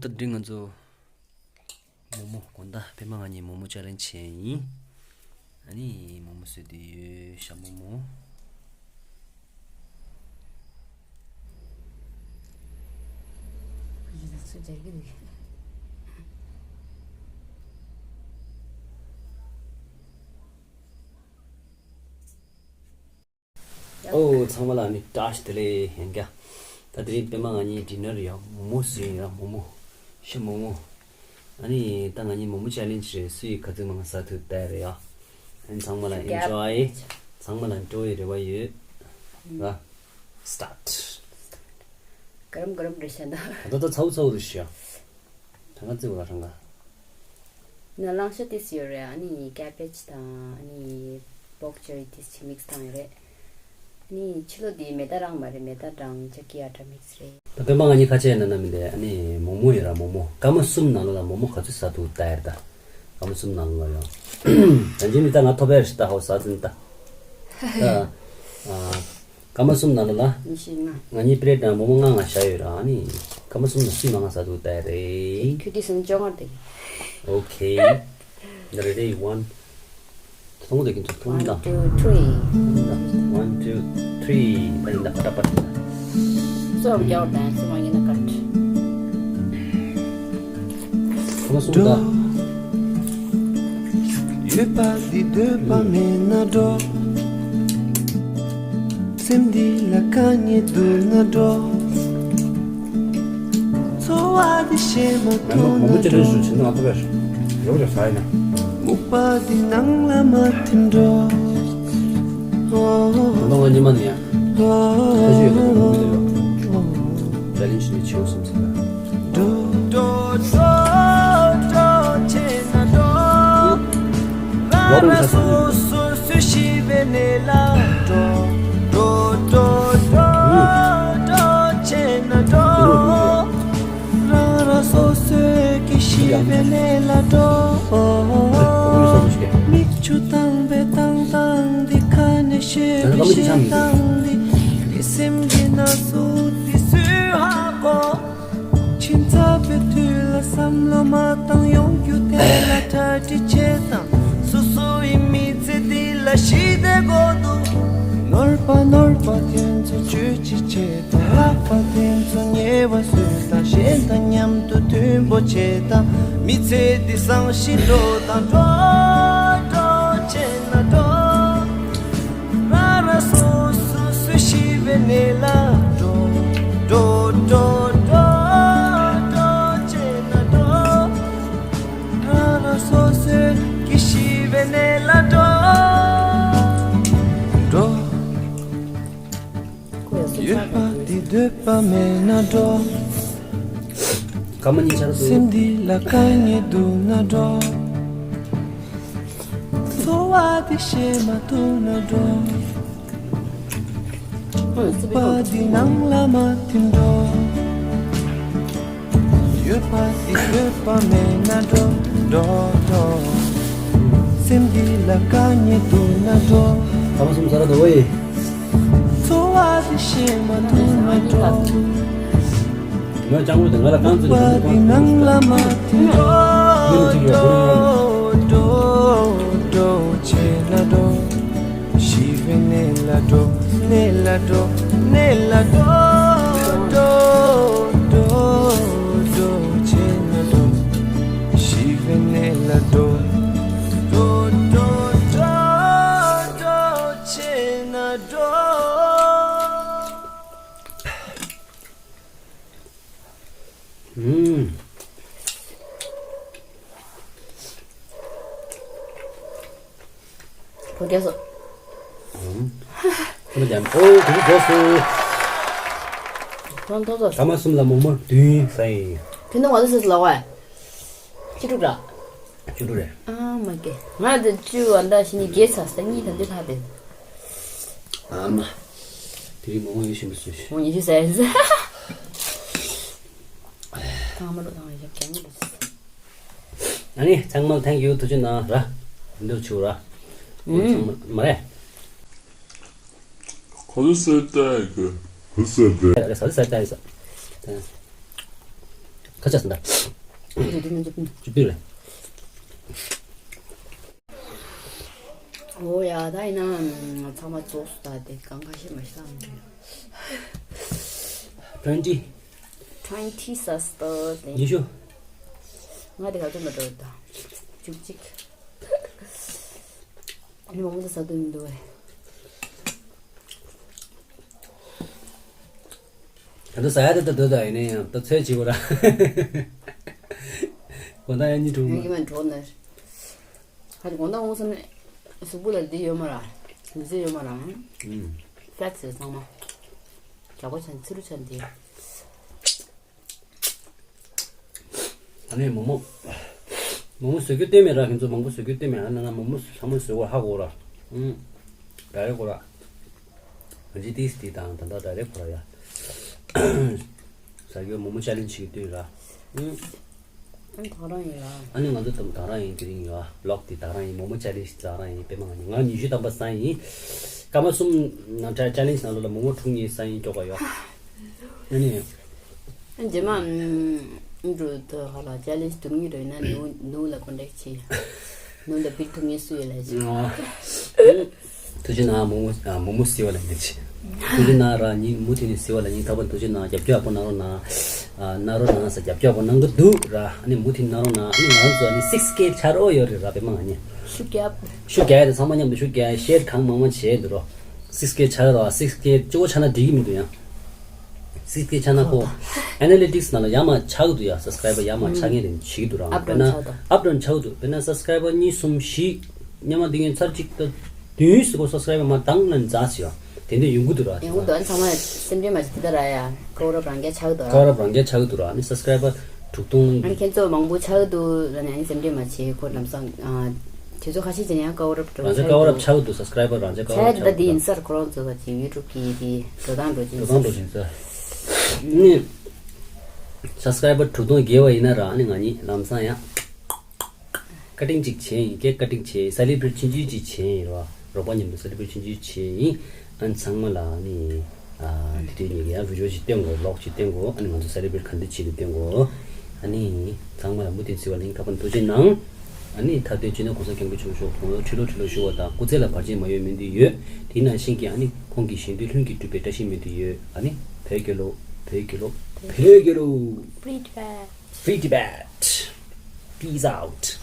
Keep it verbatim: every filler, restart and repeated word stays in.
ད་འདི་ང་ཚོ་མོག་མོག་དགོང་དག་པད་མ་ང་གཉིས་མོག་མོག་ཅ་ལེན་བྱས་ཡིན། ཨ་ནི་མོག་མོག་བཟོས་ཏེ་ཡོད། ཤ་མོག་མོག་ཨོ། ཚང་མ་ལ་ནི་བཀྲ་ཤིས་བདེ་ལེགས་ཡང་བསྐྱར། ད་དེ་རིང་པད་མ་ང་གཉིས་ཌི་ནར་ཡང་མོག་མོག་བཟོས་ཡིན་ར། མོག་མོག་ཤ་མོག་མོག་ཨ་ནི་ད་ང་གཉིས་མོག་མོག་ཅ་ལེན་རེད། སུ་ཡིས་ག་ཚོད་མང་ཟ་ཐུབ་ལྟ་རེད་ཡ། ཨ་ནི་ཚང་མ་ལ་ཨེན་ཇོའི། ཚང་མ་ལ་སྤྲོ་བའི་རེ་བ་ཡོད་ར། སི་ཊར་ཊི། ག་རམ་ག་རམ་རེད་ཤག་ད། ད་ད་ཚ་བོ་ཚ་བོ་རེད་ཤག་གྲངས་ཀ་བརྩི་བ་ལ་གྲངས་ཀ། ན་གླང་ཤ་ཏིས་ཡོད་རེད། ཨ་ནི་ཀེ་བེཇ་དང་ཨ་ནི་པོག་ཅེ་རི་ཏིས་ཅི་མིག་སི་བཏང་ཡོད་རེད། ཨ་ནི་ཕྱི་ལོགས་འདི་མེ་ཏ་རང་མ་རེད། མེ་ཏ་དང་ཅ་ཀི་ཨ་ཊ་མིག་སི་རེད། ད་པད་མ་ང་གཉིས་ཁ་ཆེ་ན་ན་མི་འདི་ཨ་ནི་མོག་མོག་ཡིན་ར། མོག་མོག་སྐར་མ་གསུམ་ནང་ལོགས་ལ་མོག་མོག་ག་ཚོད་ཟ་ཐུབ་ལྟ་ཡར་ད། སྐར་མ་གསུམ་ནང་ལོགས་ལ་ཡང་། ད་ཅི་མི་ད་ང་ཐོབ་ཡར་ཤི་ད་ཧོ་ཟ་ཚིན་ད། ད་ཨ། སྐར་མ་གསུམ་ནང་ལ་ལ། ཉི་ཤུ་ལྔ། ང་གཉིས་པི་རེད་དང་མོག་མོག་ལྔ་ལྔ་བཞག་ཡོད་ར། ཨ་ནི་སྐར་མ་གསུམ་ནང་སུས་མང་ང་ཟ་ཐུབ་ལྟ་ཡ་རེད། ཁྱོད་དེ་སུམ་བཅོ་ལྔ་དེ། ཨོ་ཁེ། Ready, one. མཐོང་དེ་ཀིན་ཚོ་མཐོང་ད། One, two, three. One, two, three. ད་ཡིན་ད་པ་ད་པ་ད། སོ་རྒྱག་དང་སོ་མ་ཡིན་ན་ཀ་ཊ། ཁོ་ན་སོང་ད། ཡོད་པ་འདི་འདོད་པ་མེད་ན་འགྲོ། སེམས་འདི་ལ་དཀའ་ངལ་འདུག་ན་འགྲོ། འཚོ་བ་འདི་ཤེས་མ་ཐུབ་ན་འགྲོ། རོགས་ཀྱང་ས་ཡིན་ན། སྨུག་པ་འདི་ནང་ལ་མ་ཐིམ་འགྲོ། ད་ང་ཉི་མ་ནས་ཡང་ཁ་ཤས་ཡོད་ན་མི་འདུག་ཡོད། ཅ་ལེན་ཇི་ནི་ཆེའུ་སུམ་སི་ལ། འགྲོ་འགྲོ་འགྲོ་འགྲོ་བྱས་ན་འགྲོ། ང་རང་སོ་སོ་སུ་ཤི་བའི་གནས་ལ་འགྲོ། འགྲོ་འགྲོ་འགྲོ་འགྲོ་བྱས་ན་འགྲོ། རང་རང་སོ་སོའི་གི་ཤི་བའི་གནས་ལ་འགྲོ། མིག་ཆུ་བཏང་བའི་བཏང་སྟངས་འདི་ཁ་ནས་བཤད་པའི་བཤད་སྟངས་འདི། ངའི་སེམས་ཀྱི་ན་ཟུག་འདི་སུས་ཧ་གོ། ཁྱིམ་ཚང་པའི་དུས་ལ་བསམ་བློ་མ་བཏང་ཡོང་རྒྱུ་དེ་ལ་གྲ་སྒྲིག་བྱེད་དང་། སོ་སོ་ཡི་མི་ཚེ་འདི་ལ་ཞི་བདེ་དགོས་འདུག་ནོར་པ་ནོར་པ་དེ་ཚོ་བཅོས་ཅི་བྱེད་དང་། ལྷག་པ་དེ་ཚོ་ཉེས་པ་བཟོས་དང་། གཞན་དང་མཉམ་དུ་མཐུན་པོ་བྱེད་དང་། མི་ཚེ་འདི་བཟང་ཞིང་འགྲོ་དང་། འགྲོ་འགྲོ་བྱས་ན་འགྲོ། ང་རང་སོ་སོ་སུ་ཤི་བའི་གནས་ལ་འགྲོ། འགྲོ་འགྲོ་འགྲོ་འགྲོ་བྱས་ན་འགྲོ། ང་རང་སོ་སོའི་གི་ཤི་བའི་གནས་ལ་འགྲོ། འགྲོ། ཡོད་པ་འདི་འདོད་པ་མེད་ན་འགྲོ། སྐར་མ་གཉིས་ཆར་སོང་། སེམས་འདི་ལ་དཀའ་ངལ་འདུག་ན་འགྲོ། འཚོ་བ་འདི་ཤེས་མ་ཐུབ་ན་འགྲོ། སྨུག་པ་འདི་ནང་ལ་མ་ཐིམ་འགྲོ། ཡོད་པ་འདི་འདོད་པ་མེད་ན་འགྲོ། འགྲོ་འགྲོ། སེམས་འདི་ལ་དཀའ་ངལ་འདུག་ན་འགྲོ། ཨ་མ་སུམ་ས་ར་དོ་ཝེ། འཚོ་བ་འདི་ཤེས་མ་ཐུབ་ན་འགྲོ། ང་ལྕང་ལོ་དེ་ང་ལ་རྐང་བཙུགས་ནས་ནང་ལ་མ་འགྲོ། འགྲོ་འགྲོ་འགྲོ་བྱས་ན་འགྲོ། ཤི་བའི་གནས་ལ་འགྲོ། གནས་ལ་འགྲོ། གནས་ལ་འགྲོ། འགྲོ་འགྲོ་འགྲོ་བྱས་ན་འགྲོ། ཤི་བའི་གནས་ལ་འགྲོ། འགྲོ་འགྲོ་འགྲོ་འགྲོ་བྱས་ན་འགྲོ། ཨུམ། གོ་རྒྱག་སོ། ཨུམ། ཁོ་ལ་ཀྱང་ཨོ་གོ་རྒྱག་སོ། ཁོང་ཐོག་ཐོག་སྐར་མ་གསུམ་ལ་མོག་མོག་བདུན་ཟ་ཡིན། དེ་ནང་ང་ཚོ་སུ་ལ་བ། ཅི་དྲུག་ར། བཅུ་དྲུག་རེད། ཨ་མ་ཀེ། ང་དེ་བཅུ་བ་འདྲ་ཞིག་ནི་བརྒྱད་ཚར་ས་གཉིས་དང་འདི་ལྷག་པས། ཨ་མ། དེ་རིང་མོག་མོག་ཡོད་བཞིན་པའི་སུ་ཞིག་མོག་ཉི་ཤུ་ཟ་ཡིན་ཟ། ཐང་མ་ལོ་ཐང་ཡོད་ཀྱང་ལོ། ཨ་ནི་ཚང་མ་thank you ཐུགས་རྗེ་གནང་ར། འདུག་ཆུ་ར། ཚང་མ་མ་རེད། ཁོ་ཚོ་སེ་ཏ་ཡི་གི། ཁོ་ཚོ་སེ་ཏ། རེད་ས་རེད་ས་ཏ་ཡི་ས། ཁ་ཆག་སོང་ད། འདི་འདི་འདི་འདི། ཅི་པི་རེད། འོ་ཡ། ད་ཡིན་ན་ཚང་མ་རྫོགས་སོང་། ད་དེ་གང་ཁ་ཤས་མ་ཤེས་ལ། twenty twenty ཟ་སྟོ་དེ། ཉི་ཤུ། ང་དེ་ག་ཚོད་མ་འགྲོ་ད། བཅུ་གཅིག། ཨ་ནི་མང་པོ་ཟ་འདུག་མི་འདུག་བས། ད་ལྟ་ཟ་ཡ་དེ་ད་འདོད་ད་ཡིན་ན་ཡང་ད་ཚོད་བྱེད་དགོས་ར། དགོང་དག་ཡང་གཉིད་འགྲོ་ངས་མ། ཀྱི་མ་འགྲོ་ནས། ཧ་ཅང་དགོང་དག་འོང་བསམ་ནས་གཟུགས་པོ་ལ་འདི་ཡོད་མ་ར། ལུས་རྩལ་ཡོད་མ་ར། ཨུམ། ཕེཊ་ཟེར་ཚང་མ། རྒྱགས་པ་ཆ་ཚི་རུ་ཆ་འདི། ཨ་ནི་མོག་མོག་མོག་མོག་བཟོ་རྒྱུ་བསྟན་མེད་ར། ཁྱེད་ཚོ་མང་པོ་བཟོ་རྒྱུ་བསྟན་མེད། ཨ་ནི་ང་མོག་མོག་ཚང་མ་བཟོ་བ་ཧ་གོ་ར། ཨུམ། ད་རེ་གོ་ར། ང་ཅི་ཏིས་ཏི་དང་ད་ལྟ་ད་རེ་གོ་ར་ཡ། ཟ་རྒྱུ་མོག་མོག་ཅལ་ལེན་ཇི་ཞིག་བསྟན་ར། ཨུམ། ཨ་ནི་ད་རང་ཡིན་ལ། ཨ་ནི་ང་ཚོ་ད་ད་རང་ཡིན། དེ་རིང་ཡོད་ལོག་དེ་ད་རང་ཡིན། མོག་མོག་ཅལ་ལེན་ཇི་ད་རང་ཡིན། པད་མ་ང་ཉི་ང་ཉི་ཤུ་ཐམ་པ་སང་ཡིན། སྐར་མ་གསུམ་ནང་ཅལ་ཅལ་ལེན་ཇི་ནང་ལོགས་ལ་མོག་མོག་འཁྲུངས་ངེས་སང་ཡིན་སྐྱོ་ག་ཡོད། ཨ་ནི། རྗེས་མ་འགྲོ་དུས་ཧ་ལ་ཅལ་ལེན་ཇི་སྒྲུབ་ངེས་རེད་ན་ནུ་ནུ་ལ་ཀོན་ཊེག་བྱེད། ནུ་ལ་ཕིཊ་ཐུབ་ངེས་སུ་ཡོད་ལ་ཅི། ཐུགས་རྗེ་གནང་། མོག་མོག་མོག་མོག་ཟེར་བ་ལ་ཉེ་ཆེ། ཐུགས་རྗེ་གནང་ར། ཉིན་མུ་མཐུད་ནས་ཟེར་བ་ལ་ཉིན་ཐག་པ་ཐུགས་རྗེ་གནང་། རྒྱབ་སྐྱོར་ཡག་པོ་གནང་རོགས་གནང་། གནང་རོགས་གནང་ཟེར། རྒྱབ་སྐྱོར་ཡག་པོ་གནང་གི་འདུག་ར། ཨ་ནི་མུ་མཐུད་གནང་རོགས་གནང་། ཨ་ནི་ང་རང་ཚོ་ཨ་ནི་six K ཆགས་འགྲོ་ཡོད་རེད་ར། པད་མ་ང་གཉིས་ཤུགས་རྒྱབ། ཤུགས་རྒྱག་ཡ་དེ་ཚང་མ་མཉམ་དུ་ཤུགས་རྒྱག་ཡ། ཤེར་གང་མང་མང་བྱས་འདུག་རོགས། six K ཆགས་རོགས། six K གཅིག་པོ་ཆགས་ན་འགྲིག་གི་མི་འདུག་ཡང་། six K ཆགས་ན་ཁོ་ཨ་ནེ་ལི་ཊིག་སི་ནང་ལ་ཡར་མར་ཆགས་ཀྱི་འདུག་ཡ། སབ་སི་ཀ་རའི་བར་ཡར་མར་ཆགས་མཁན་རེད། བྱེད་ཀྱི་འདུག་ར། ཨབ་དཔེར་ན་ཌའོན་ཆགས་འདུག་ཨབ་དཔེར་ན་ཆགས་འདུག་དཔེར་ན་སབ་སི་ཀ་རའི་བར་གཉིས་གསུམ་བཞི་སྙམ་མ་འདི་ངན་ཚར་གཅིག་ད་བདུན་ཟེར་གོ་སབ་སི་ཀ་རའི་བར་མར་དང་ལན་འཛག་ཟེར་ཡ། དེ་འདྲ་ཡོང་གི་འདུག་ར། ཡོང་གི་འདུག་ཨ་ནི་ཚང་མ་སེམས་ཁྲལ་མ་བྱེད། དེ་ལྟར་ར་ཡ། ཀ་བར་ཨབ་རང་རྒྱལ་ཆགས་འདུག་ར། ཀ་བར་ཨབ་རང་རྒྱལ་ཆགས་འདུག་ར། ཨ་ནི་སབ་སི་ཀ་རའི་བར་དྲུག་སྟོང་། ཨ་ནི་ཁྱེད་ཚོ་མང་པོ་ཆགས་འདུག་ལ་ནི་ཨ་ནི་སེམས་ཁྲལ་མ་བྱེད། ཁོ་ལམ་སང་ཨ། དེ་ཚོ་ཁ་ཤས་ཀྱིས་ཡང་ཀ་བར་ཨབ་རང་རྒྱལ་ཀ་བར་ཨབ་ཆགས་འདུག་སབ་སི་ཀ་རའི་བར་རང་རྒྱལ་ཀ་བར་ཨབ་ཆགས་འདུག་ད་འདི་ཡིན་སར་ཁོ་རང་ཚོ་ག་ཅིག་ཡུ་ཊུབ་གི་དེ་འགྲོ་སྟངས་འགྲོ་ཅིང་འགྲོ་སྟངས་འགྲོ་ཅིང་ས། ནི་སབ་སི་ཀ་རའི་བར་དྲུག་སྟོང་བརྒལ་བ་ཡིན་ན་ར། ཨ་ནི་ང་གཉིས་ལམ་སང་ཡང་ཀ་ཊིང་ཅིག་བྱས་ཡིན། ཀེག་ཀ་ཊིང་བྱས་ཡིན། སེ་ལི་བྷི་རེཊ་ཆུང་ཆུང་ཅིག་བྱས་ཡིན་ར། རོགས་པ་མཉམ་དུ་སེ་ལི་བྷི་རེཊ་ཆུང་ཆུང་བྱས་ཡིན། ཨ་ནི་ཚང་མ་ལ་ཨ་ནི་ཨ་དེ་དུས་ངས་ཡང་བི་ཌི་ཡོ་ཅིག་སྟོན་དགོས། བི་ལོག་ཅིག་སྟོན་དགོས། ཨ་ནི་ང་ཚོ་སེ་ལི་བྷི་རེཊ་ག་འདྲ་བྱེད་དུ་སྟོན་དགོས། ཨ་ནི་ཚང་མ་ལ་མུ་མཐུད་ཟེར་བ་ལ་ཐུགས་རྗེ་གནང་། ཨ་ནི་མཐའ་དོན་སྤྱི་ནོར་གོང་ས་སྐྱབས་མགོན་ཆེན་པོ་མཆོག་དགུང་ལོ་ཁྲི་ལོ་ཁྲི་ལོ་བཞུགས་པ་དང་། སྐུ་ཚེ་ལ་བར་ཆད་མ་ཡོང་སྨོན་འདུན་ཡོད། དེ་ནང་བཞིན་གྱི་ཨ་ནི་ཁོང་གི་གཞན་དོན་ལྷུན་གྱིས་གྲུབ་པའི་བཀྲ་ཤིས་སྨོན་འདུན་ཡོད། ཨ་ནི་བོད་རྒྱལ་ལོ། བོད་རྒྱལ་ལོ། བོད་རྒྱལ་ལོ། Free Tibet. Free Tibet. Peace out.